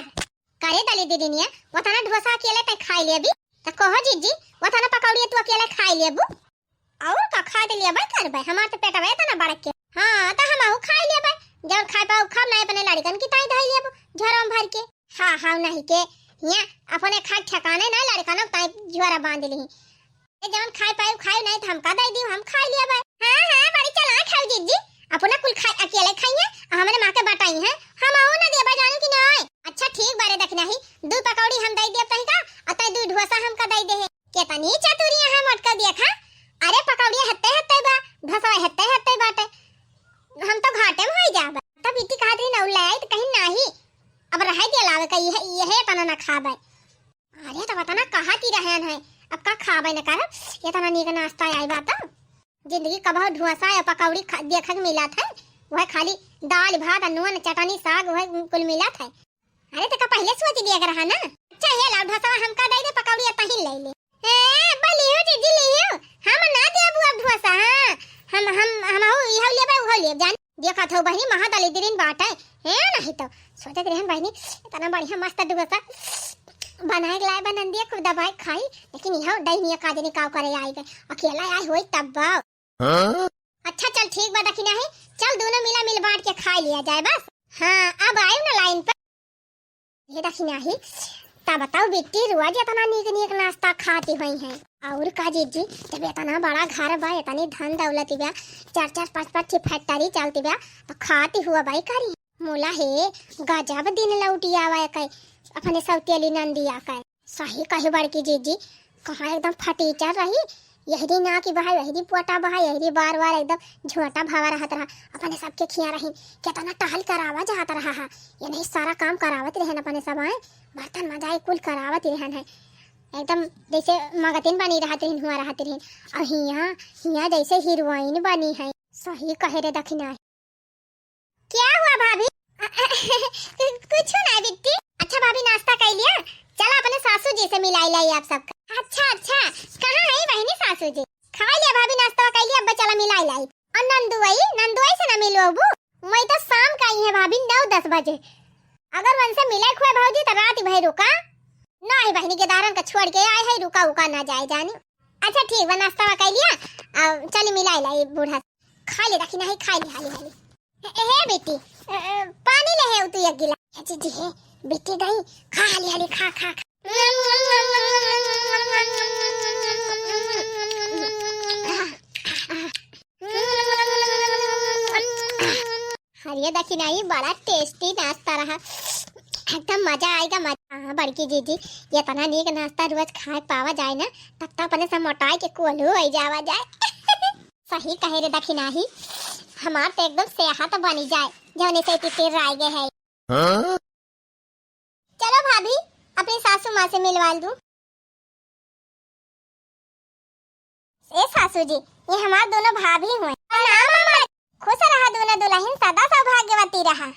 करे दली दीदिनिया, वतना ढोसा अकेले तै खाई लेबी? त कहो जिज्जी, वतना पकौड़ी तू अकेले खाई लेबू? और का खाए त लेबे करबे, हमार त पेटवे तना बड़के। हाँ, त हमहू खाई लेबे, जब खाए पाऊ खाब, नहीं अपने लड़कन की ताई धई लेबू, झोरा में भर के। हाँ, हाँ, नहीं के, हियाँ अपने खाए ठिकाने नहीं, लड़कनों ताई झोरा बांध ली। ए, जवन खाए पाई खाए, नहीं त हमका दे दियो, हम खाई लेबे। हाँ, हाँ, बड़ी चालाक है जिज्जी, अपना कुल खाए अकेले खाइए, आ हमरे माँ के बटाई है, हमहू न देबे जानू कि नहीं। अच्छा ठीक बारे, दखिनाही, दू पकौड़ी हम दे देब तहिका, आ तै दू ढोसा हमका दे दे। केतनी चतुरिया है मोटका देखा। अरे पकौड़िया हत्ते हत्ते बा, ढोसवा हत्ते हत्ते बाटे। हम तो घाटे में होई जाबे। तब इतनी कहत रही ना, उ ले आई त कहीं नाही। अब रहे दे लावे का, यह, यह तना ना खाबे। अरे तब तना कहत ही रहन है, अब का खाबे न करब, ये तना नीक नाश्ता आई बा तो। जिंदगी कबहू ढोसा या पकौड़ी खा, देखे के मिलत है, वह खाली दाल भात, नून, चटनी, साग, वह कुल मिलत है। अरे, तो का पहले सोच लिया कर रहा ना? अच्छा, ये लाओ ढोसवा हमका दे दे, पकौड़ी तहीं ले ले। ए, अब्बा लियो, जीजी लियो, हम ना देबू अब ढोसा, हाँ। हम, हम, हम हो, इहो लेबे, उहो लेब, जान। देखत हो बहिनी, महा दलिद्रीन बाटे, ए, नहीं तो। सोचत रहन बहिनी, इतना बढ़िया मस्त ढोसा बनाए के लाए बा नंदिया, खूब दबाए खाई, लेकिन इहो डैनिया का जनी काव करे आई गए, अकेला आई होई तब बा। हाँ? अच्छा चल ठीक बा दखिनाही, चल दोनों मिला मिल बांट के खा लिया जाए बस। हाँ, अब आयु ना लाइन पर। ये दखिनाही, ता बताओ बिट्टी, रोज इतना नीक नीक नाश्ता खाती हुई है। और का जीजी, जब इतना बड़ा घर बा, इतनी धन दौलत बा, चार चार पाँच पाँच ठे फैक्ट्री चलती बा, तो खाती हुआ बाई करी। मोला हे, गजब दिन लौटी आवा के, अपने सौतेली नंदिया के। सही कहे बड़की जीजी, कहाँ एकदम फटीचर रही, यहरी नाक बहाय, यहरी पोटा बहाय, यहरी बार बार एकदम झोंटा भावा रहत रहा। अपने सबके खिया रहिन, केतना टहल करावा जात रहा हा। ये नहीं सारा काम करावत रहन अपने सब आए, बर्तन मजाई कुल करावत रहन है। एकदम जैसे मगतिन बनी रहत रहिन, हुआ रहत रहिन। और हिया, हिया जैसे हीरोइन बनी है। सही कहे रे दखिना। क्या हुआ भाभी? कुछ ना बिट्टी। अच्छा भाभी, नाश्ता कर लिया? चला अपने सासू जी से मिलाई लाई आप सबका। अच्छा अच्छा, कहाँ है बहनी सासू जी? खा लिया भाभी नाश्ता कर लिया, अब चला मिलाई लाई। और नंदुआई, नंदुआई से ना मिलो अबू, वही तो शाम का आई है भाभी, नौ दस बजे। अगर उनसे मिले हुए भौजी तो रात भर रुका। नहीं बहनी, गेदारन का छोड़ के आए है, रुका उका ना जाए जानी। अच्छा ठीक बा, नाश्ता कर लिया, अब चली मिलाई लाई बूढ़ा। खा ले दखिना ही, खा ले हाली हाली। ए, हे बेटी, अ, अ, पानी ले हे तू एक गिलास। हे जीजी हे, बेटी गई, खा हाली हाली, खा, खा, खा। अरे दखिना ही, बड़ा tasty नाश्ता रहा, एकदम मजा आएगा, मजा। हाँ बड़की जीजी, ये इतना नीक नाश्ता रोज खाए पावा जाए ना, तब तो अपने सब मोटाए के कोल्हू हो जावा जाए। सही कहे रे दखिना ही, हमार तो एकदम सेहत बनी जाए, जौने से इतनी तेल राय गए है। हाँ? चलो भाभी, अपनी सासू माँ से मिलवा दूँ। ए सासू जी, ये हमार दोनों भाभी हुए। प्रणाम अम्मा। खुश रहा दोनों दुल्हन, सदा सौभाग्यवती रहा।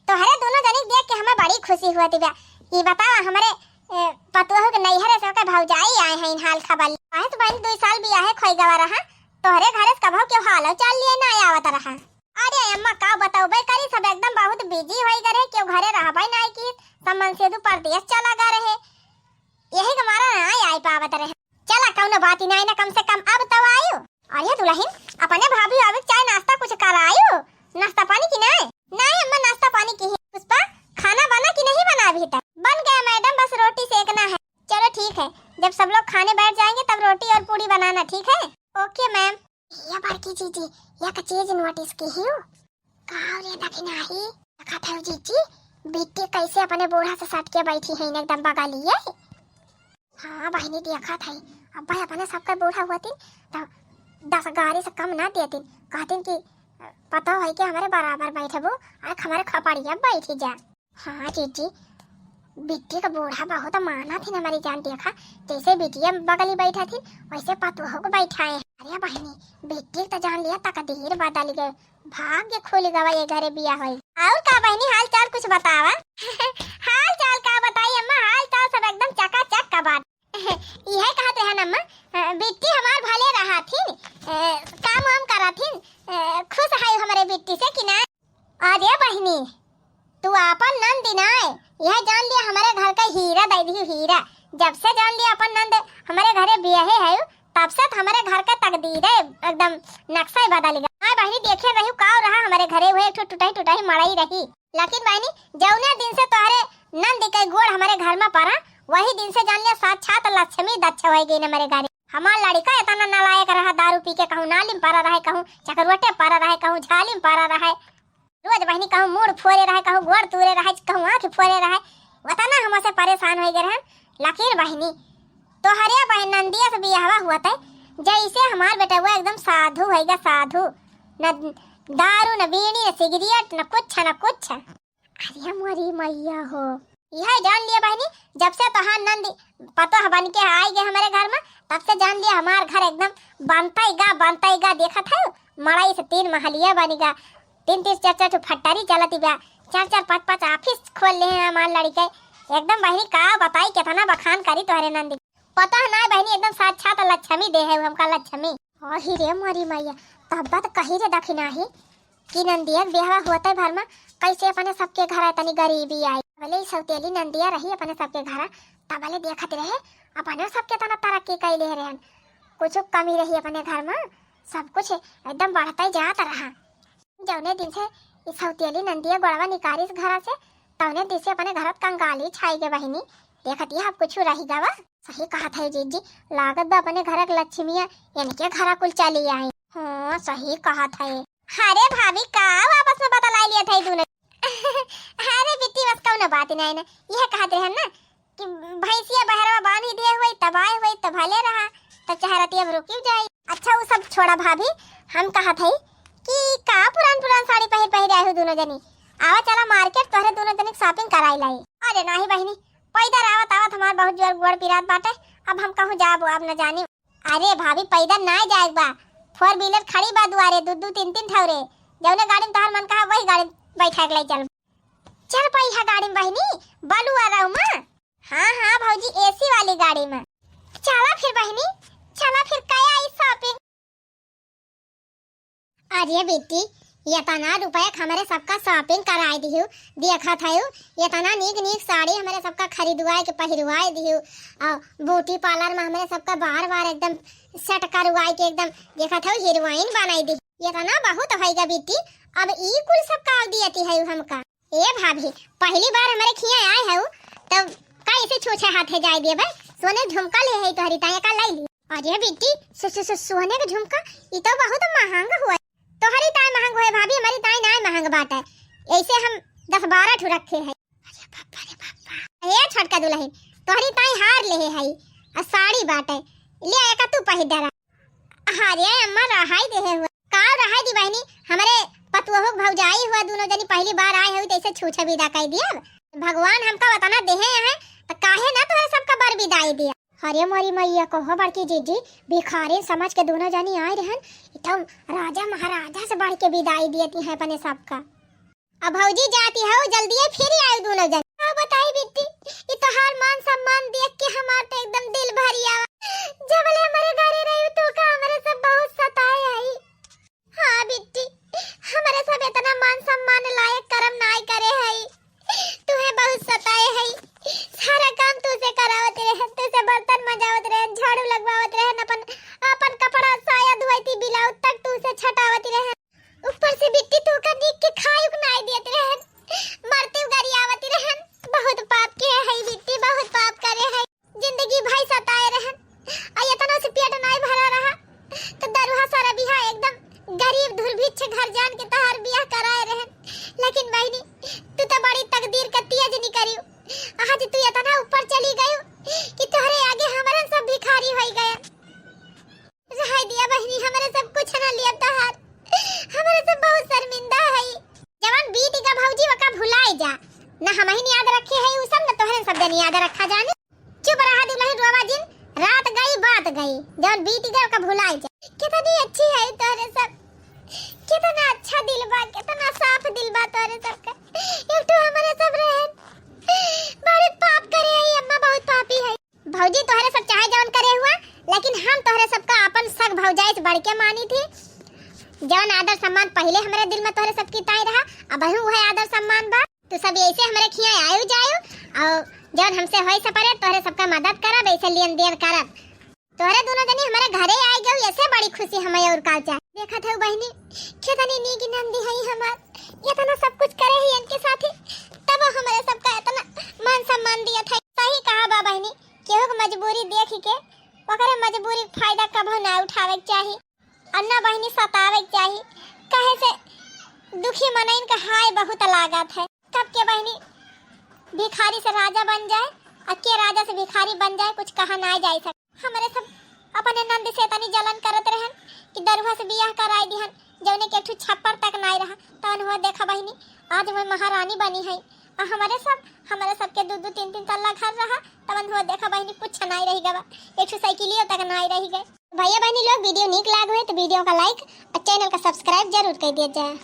तोहरे दोनों जनी के देख के हमें बड़ी खुशी हुआ थी बा। ये बतावा हमरे, ए, पतोहू के नैहरे से ओकर भौजाई आए हैं इन हाल खबर। काहे तो बहन दुई साल बियाहे खोई गवा रहा, तोहरे घरे से कभो के हालो चाल लिए ना आवत रहा। अरे अम्मा का बताऊ बे करी, सब एकदम बहुत busy होई गए रहे, केहू घरे रहबे ना की, सब मनसेधू परदेस चला गए रहे, यही के मारा ना आई पावत रहे। चला कौनो बात ही नहीं ना, कम से कम अब तो आयु। अरे दुल्हन, अपने भाभी आवे चाय नाश्ता कुछ करायु, नाश्ता पानी की नहीं? नहीं अम्मा, नाश्ता पानी की ही। पुष्पा, खाना बना कि नहीं बना अभी तक? बन गया मैडम, बस रोटी सेकना है। चलो ठीक है, जब सब लोग खाने बैठ जाएंगे तब रोटी और पूड़ी बनाना, ठीक है? OK मैम। ये बड़की जीजी, एक चीज notice की ही हो? का रे दखिना ही? देखत है जीजी, बिट्टी कैसे अपने बूढ़ा से सट के बैठी है, एकदम बगलिए। हाँ बहनी, देखत है, अब भाई अपने सबके बूढ़ा होती तो दस गारी से कम ना देती, कहती कि पता है कि हमारे बराबर बैठबू, आज हमारे खपड़िया बैठी जा। हाँ जीजी, बिट्टी का बूढ़ा बहुत माना थी हमारी जान, देखा जैसे बिटिया बगली बैठा थी वैसे पतोह को बैठाए। अरे बहनी, बिट्टी तो जान लिया तकदीर बदल गए, भाग्य खुल गवा ये घरे बिया होई। और का बहनी हाल चाल कुछ बतावा? हाल चाल का बताई अम्मा, हाल चाल सब एकदम चकाचक का बात। यह कहत रहन अम्मा, अ, बिट्टी हमार भले रहा थी, अ, काम वाम करा थी, अ, खुश है हमारे बिट्टी से कि ना? अरे बहिनी, तू आपन नंद नाय, यह जान लिया हमरे घर का हीरा दे दिहु हीरा। जब से जान लिया अपन नंद हमरे घरे बियाहे है, तब से तो हमरे घर का तकदीरे एकदम नक्शा ही बदल गया। हाँ बहिनी, देखे रहू का रहा हमरे घरे, वह एक ठो टुटही टुटही मड़ई रही। लेकिन बहिनी, जौने दिन से तोहरे नंद के गोड़ हमरे घर में पड़ा, वही दिन से जान लिया साक्षात लक्ष्मी दक्ष हो गई हमरे घरे। हमार लड़का इतना नालायक रहा, दारू पी के कहूँ नाली में पड़ा रहे, कहूँ चकरोटे पड़ा रहे, कहूँ झाली में पड़ा रहे। रोज बहिनी कहूँ मूड़ फोरे रहे, कहूँ गोड़ तूरे रहे, कहूँ आँख फोरे रहे, उतना हमसे परेशान हो गए रहन। लेकिन बहिनी, तोहरे बहन नंदिया से बियाहवा हुआ थे, जैसे हमार बेटवा एकदम साधु होइगा, साधु। न दारू, न बीड़ी, न सिगरेट, न कुछ, न कुछ। अरे मोरी मैया हो, यह जान लिया बहिनी, जब से तोहार नंदी पतोह बन के आई गए हमारे घर में, तब से जान लिया हमार घर एकदम बनता ही गा, बनता ही गा। देखत है, मड़ई से तीन महलिया बनी गा, तीन तीन चार चार ठो फैक्ट्री चलती बा, चार चार पाँच पाँच office खोल ले हैं हमार लड़के। एकदम बहिनी का बताई, कितना बखान करी तोहरे नंदी। पता है ना बहिनी, एकदम साक्षात लक्ष्मी दे है हमका, लक्ष्मी। अही रे मोरी मैया, तब बात कही रे दखिना ही कि नंदिया के बियाह होते भर में कैसे अपने सबके घर तनी गरीबी आई। भले ही सौतेली नंदिया रही अपने सबके घर, तब भले देखत रहे अपने सबके तना तरक्की कैले रहन, कुछ कमी रही अपने घर में, सब कुछ एकदम बढ़ते जात रहा। जौने दिन से ई सौतेली नंदिया गोड़वा निकालिस घरा से, तौने दिन से अपने घर कंगाली छाई गे बहिनी। देखत ही अब कुछ रही गवा। सही कहत है जीजी, लागत बा अपने घर के लक्ष्मिया इनके घरा कुल चली आई। हाँ, सही कहत है। अरे भाभी, का आपस में बतलाई लिया था दोनों? अरे बिट्टी, बस कौनो बात नहीं ना, यह कहत रहे ना कि भैंसिया बहरवा बांधी दिए हुई, तब आए हुई, तब भले रहा। तो चाहे रतिया भर रुकी जाई। अच्छा, उ सब छोड़ा भाभी, हम कहत हई कि का पुरान पुरान साड़ी पहिर पहिर आए हो दुनो जनी? आवा चला market, तोहरे दुनो जनी के shopping कराई लाई। अरे नाही बहिनी, पैदल आवत आवत हमार बहुत जोर गोड़ पिरात बाटे, अब हम कहूँ जाब अब न जानी। अरे भाभी, पैदल ना जाए बा, four wheeler खड़ी बा दुआरे, दू दू तीन तीन ठौरे, जौने गाड़ी में तोहर मन कहा वही गाड़ी में बैठा के ले चल। चल पई है गाड़ी में बहिनी, बलू आ रहू माँ। हाँ हाँ भौजी, AC वाली गाड़ी में। चला फिर बहिनी, चला फिर कया आई shopping। अरे बिट्टी, इतना रुपया के हमरे सबका shopping कराई दिहु, देखत हयु, इतना नीक नीक साड़ी हमरे सबका खरीदवाए के पहिरवाए दिहु, और beauty parlour में हमरे सबका बार बार एकदम set करवाए के एकदम देखत हयु heroine बनाई दिहु। इतना बहुत होइगा बिट्टी, अब ई कुल सब का दियती हयु हमका। ए भाभी, पहली बार हमरे खिया आए हउ, तब का ऐसे छूछे हाथे जाए देबे? सोने झुमका ले है तोहरी ताई, का लाई ली? अरे बिट्टी, सो-, सो-, सो-, सोने के झुमका, ई तो बहुत महंग हुआ। तोहरी ताई महंग हुए भाभी, हमारी ताई नाय महंग बाटे। ऐसे हम दस बारह ठो रखे हैं। अरे बाप रे बाप। ए छोटका दुल्हन, तोहरी ताई हार ले है, आ साड़ी बाटे, ले आया का तू पहिर डरा। अरे अम्मा, रहाई देहे हुआ। का रहाई दी बहिनी, हमरे पतुओ के भौजाई हुआ, दुनो जनी पहली बार आए हुई, तैसे छूछे विदा कई दिया। भगवान हमका वतना देहे हैं, त काहे ना तोहरे सबका बर विदाई दिया। अरे मोरी मैया, कहो बड़की जीजी, भिखारी समझ के दुनो जनी आए रहन, एकदम राजा महाराजा से बढ़ के विदाई दियती हैं अपने सबका। अब भौजी जाती हउ, जल्दी फिर आयु दुनो जन। का बताई बिट्टी, ई तोहार मान सम्मान देख के हमार तो एकदम दिल भरी आवा। जबले हमरे घरे रही तू का हमरे सब बहुत सताए आई। हाँ बिट्टी, हमरे सब इतना मान सम्मान लायक कर्म नाय करे हई, तुहे बहुत सताए हई। सारा काम तू से करावत रहे, तू से बर्तन मजावत रहे, झाड़ू लगवावत रहे, अपन अपन कपड़ा साया धोती ब्लाउज तक तू से छटावत रहे। ऊपर से बिट्टी तू का नीक के खाए के नाय देत रहन, मरते गरियावत रहन। बहुत पाप के है बिट्टी, बहुत पाप करे है। जिंदगी भर सताए रहन, आ इतना से पेट नाय भरा रहा, तो दरुहा सारा बिहा एकदम गरीब दुर्भिक्ष घर जान के तहार बियाह कराए रहन। लेकिन बहिनी, तू तो बड़ी तकदीर का तेज निकरियो। आज तू इतना ऊपर चली गयो कि तोहरे आगे हमरन सब भिखारी होई गए। रहाई दिया बहिनी, हमरे सब कुछ ना लिया तहार, हमरे सब बहुत शर्मिंदा हई। जवन बीत गा भौजी, ओका भुलाए जा, ना हमहिन याद रखे हई उ सब, ना तोहरे सब जन याद रखा जाने। चुप रहा दुल्हन, रोवा जिन, रात गई बात गई, जवन बीत गा ओका भुलाए जा। कितनी अच्छी है तोहरे सब, कितना अच्छा दिल बा, कितना साफ दिल बा तोहरे सबका। एक तो हमरे सब रहन, बड़े पाप करे हई अम्मा, बहुत पापी है। भौजी, तोहरे सब चाहे जवन करे हुआ, लेकिन हम तोहरे सबका आपन सग भौजाई से बढ़ के मानी थी। जवन आदर सम्मान पहिले हमरे दिल में तोहरे सबकी ताई रहा, अबहू उहे आदर सम्मान बा। तू सब ऐसे हमरे खिया आयु जायु, और जवन हमसे होई सपरे तोहरे सबका मदद करब, ऐसे लेन देन करब। तोहरे दुनो जनी हमरे घरे आए गयो, ऐसे बड़ी खुशी हमें और का चाहे। देखत हउ बहिनी, कितनी नीक नंदी हई हमार, इतना सब कुछ करे ही इनके साथे, तब हमरे सबका इतना मान सम्मान दिया था। सही कहा बा बहिनी, केहू के मजबूरी देख के ओकरे मजबूरी के फायदा कभो ना उठावे के चाही, और ना बहिनी सतावे के चाही, कहे से दुखी मनइन के हाय बहुत लागत है। कब के बहिनी भिखारी से राजा बन जाए, और के राजा से भिखारी बन जाए, कुछ कहा ना जाए सके। हमरे सब अपने नंद से तनी जलन करत रहन कि दरुहा से बियाह कराए दिहन, जौने के एक ठो छप्पर तक नाय रहा। तवन हुआ देखा बहिनी, आज मैं महारानी बनी है। आ हमरे सब, हमरे सबके दू दू तीन तीन तल्ला घर रहा, तवन हुआ देखा बहिनी, कुछ नाय रही गवा, एक ठो साइकिलियो तक नाय रही गए। भैया बहिनी लोग, video नीक लाग हुए तो video का like और channel का subscribe जरूर कर दिया जाए।